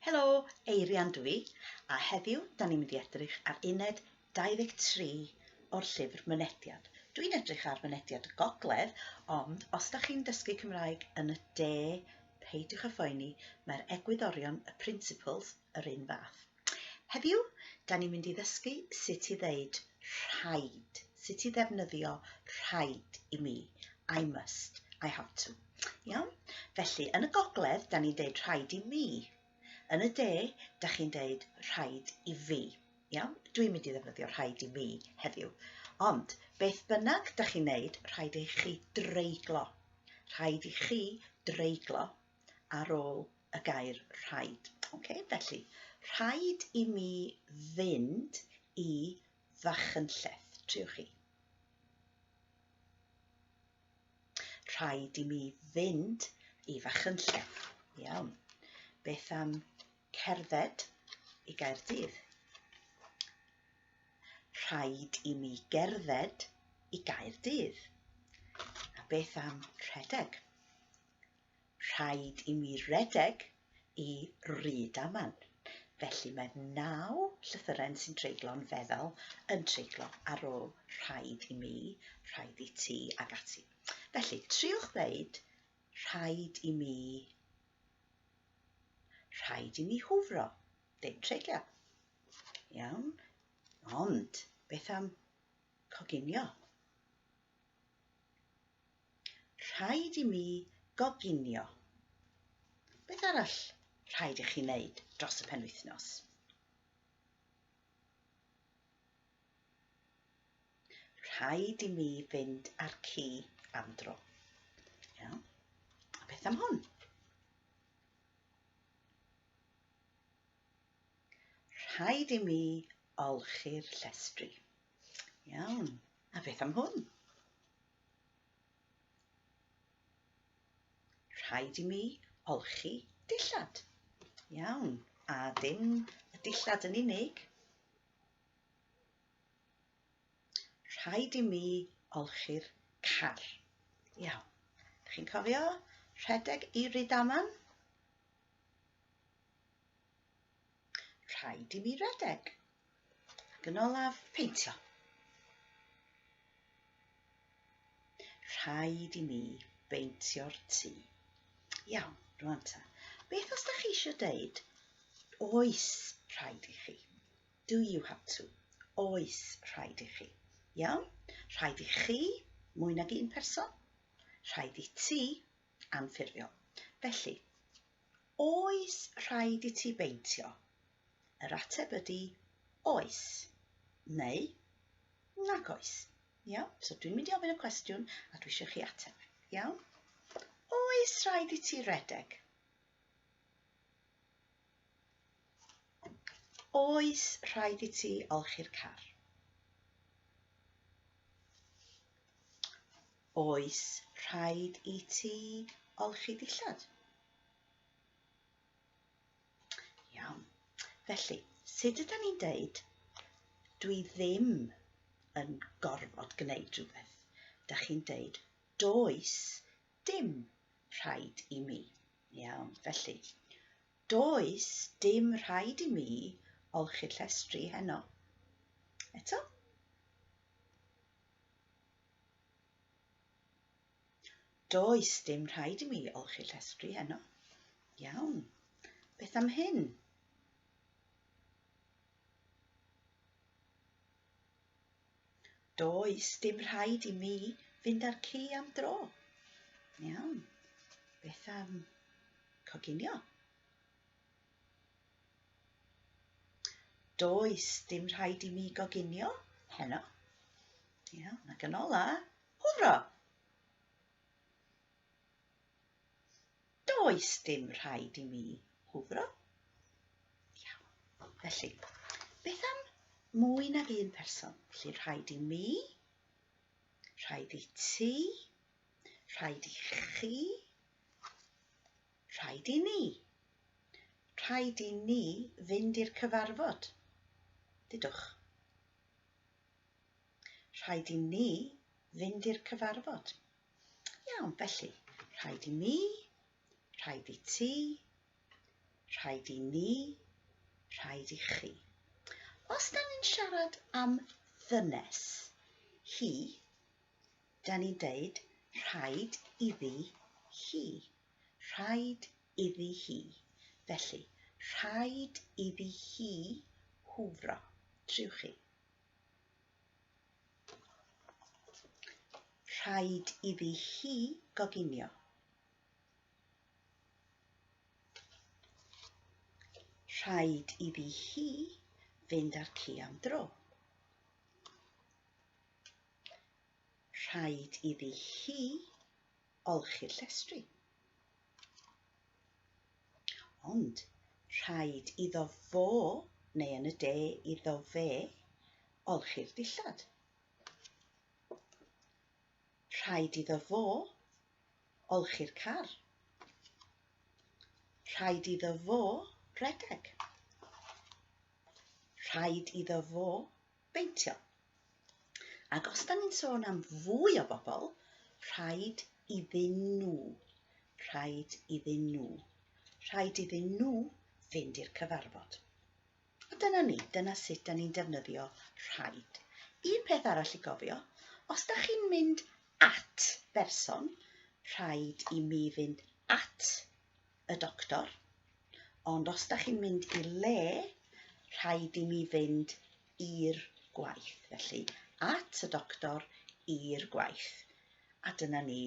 Helo, Eirian dw i, a heddiw da ni'n mynd i edrych ar uned 23 o'r llyfr Mynediad. Dwi'n edrych ar Mynediad y Gogledd, ond os da chi'n dysgu Cymraeg yn y De, peidiwch â phoeni, mae'r egwyddorion, y principles, yr un fath. Heddiw, da ni'n mynd i ddysgu sut i ddeud rhaid, sut i ddefnyddio rhaid i mi, I must, I have to. Iawn? Felly, yn y gogledd, da ni'n deud rhaid i mi. Yn y de, da chi'n deud rhaid i fi. Iawn? Dwi'n mynd i ddefnyddio rhaid i mi heddiw. Ond, beth bynnag da chi'n neud, rhaid i chi dreiglo. Rhaid i chi dreiglo ar ôl y gair rhaid. Okay? Felly, rhaid i mi fynd i Fachynlleth. Triwch chi. Rhaid i mi fynd i Fachynlleth. Iawn. Beth am cerdded i Gaerdydd? Rhaid i mi gerdded i Gaerdydd. A beth am rhedeg? Rhaid i mi redeg i Rydaman. Felly mae naw llythyren sy'n treiglo'n feddal yn treiglo ar ôl rhaid i mi, rhaid i ti ac ati. Felly, triwch ddeud rhaid i mi, rhaid i mi hwfro. Dim treigliad. Iawn. Ond, beth am coginio? Rhaid i mi goginio. Beth arall rhaid i chi wneud dros y penwythnos? Rhaid i mi fynd â'r ci am dro. Iawn. A beth am hwn? Rhaid i mi olchi'r llestri. Iawn. A beth am hwn? Rhaid i mi olchi dillad. Iawn. A dim y dillad yn unig. Rhaid i mi olchi'r car. Iawn. Dych chi'n cofio rhedeg i Rydaman? Rhaid i mi redeg. Ac yn olaf, peintio. Rhaid i mi beintio'r tŷ. Iawn, rwan ta. Beth os da chi eisiau deud oes rhaid i chi? Do you have to? Oes rhaid i chi. Iawn? Rhaid i chi, mwy nag un person. Rhaid i ti, anffurfiol. Felly, Oes rhaid i ti beintio? Yr ateb ydy oes, neu nag oes. Iawn? So dwi'n mynd i ofyn y cwestiwn a dwi eisiau chi ateb. Iawn? Oes rhaid i ti redeg? Oes rhaid i ti olchi'r car? Oes rhaid i ti olchi dillad? Iawn. Felly, sut ydyn ni'n deud dwi ddim yn gorfod gwneud rhywbeth? Da chi'n deud does dim rhaid i mi. Iawn, felly, does dim rhaid i mi olchi'r llestri heno. Eto? Does dim rhaid i mi olchi llestri heno. Iawn. Beth am hyn? Does dim rhaid i mi fynd â'r ci am dro. Iawn. Beth am coginio? Does dim rhaid i mi goginio heno. Iawn, ac yn ola, hwfro! Does dim rhaid i mi hwfro. Iawn. Felly, beth am mwy nag un person? Felly, rhaid i mi, rhaid i ti, rhaid i chi, Rhaid i ni. Rhaid i ni fynd i'r cyfarfod. Dudwch. Rhaid i ni fynd i'r cyfarfod. Iawn, felly, rhaid i mi, rhaid i ti, Rhaid i ni, rhaid i chi. Os da ni'n siarad am ddynes, hi, da ni'n deud rhaid iddi hi. Rhaid iddi hi. Felly, rhaid iddi hi hwfro. Triwch chi. Rhaid iddi hi goginio. Rhaid iddi hi fynd â'r ci am dro. Rhaid iddi hi olchi'r llestri. Ond rhaid iddo fo, neu yn y de iddo fe, olchi'r dillad. Rhaid iddo fo olchi'r car. Rhaid iddo fo redeg. Rhaid iddo fo beintio. Ac os da ni'n sôn am fwy o bobl, rhaid iddyn nhw, rhaid iddyn nhw, rhaid iddyn nhw fynd i'r cyfarfod. A dyna ni, dyna sut da ni'n defnyddio rhaid. Un peth arall i gofio, os da chi'n mynd at berson, rhaid i mi fynd at y doctor, ond os da chi'n mynd i le, rhaid i mi fynd i'r gwaith. Felly, at y doctor, i'r gwaith. A dyna ni